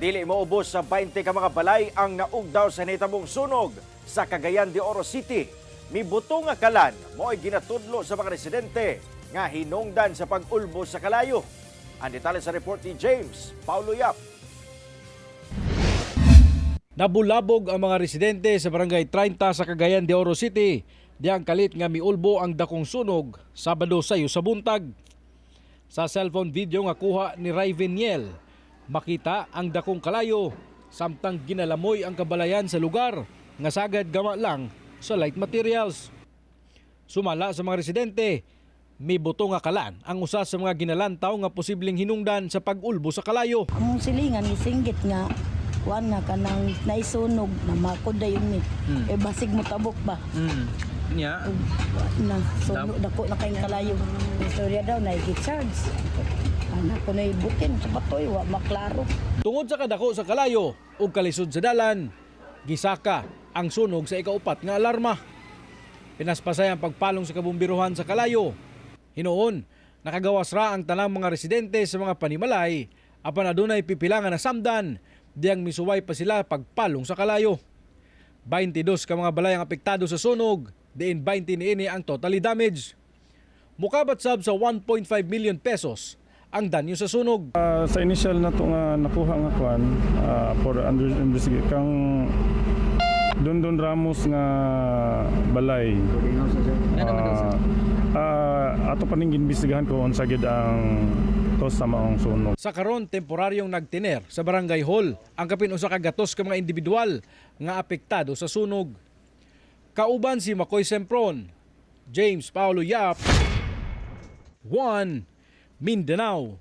Dili moubos sa 20 ka mga balay ang naugdaw sa nahitabong sunog sa Cagayan de Oro City. Mibuto nga kalan mo'y ginatudlo sa mga residente nga hinungdan sa pag-ulbo sa kalayo. Ang detalye sa report ni James Paulo Yap. Nabulabog ang mga residente sa Barangay 30 sa Cagayan de Oro City. Diyang kalit nga miulbo ang dakong sunog Sabado sayo sa buntag. Sa cellphone video nga kuha ni Ray Veniel, makita ang dakong kalayo samtang ginalamoy ang kabalayan sa lugar nga sagad gama lang sa light materials. Sumala sa mga residente, may buto nga kalan ang usa sa mga ginalantaw nga posibleng hinungdan sa pag-ulbo sa kalayo. Among silingan gisinggit nga kuan nga kanang naisunog na makod dayon ni. Eh basig mo tabok ba? Nya. Ug wa na sunog, dako na kayong kalayo. Istorya daw na charge. Anak ko na ibukin sa batoy, wa maklaro. Tungod sa kadako sa kalayo ug kalisod sa dalan, gisaka ang sunog sa ikaupat nga alarma. Pinaspasay ang pagpalong sa kabumbiruhan sa kalayo. Hinuon, nakagawas ra ang tanang mga residente sa mga panimalay apan adunay pipila nga nasamdan diyang misuway pa sila pagpalong sa kalayo. 22 ka mga balay ang apektado sa sunog, diin 20 niini ang totally damaged. Mukabat sab sa 1.5 million pesos ang danyo sa sunog. Sa initial na to nga nakuha nga kwan for under investigate kang Dondon Ramos nga balay. Ato pa ning giimbestigahan ko unsa gid ang cause sa maong sunog. Sa karon, temporaryong nagtiner sa Barangay Hall ang kapin usa ka gatos ka mga individual nga apektado sa sunog. Kauban si Makoy Sempron, James Paulo Yap, 1 Mindanao.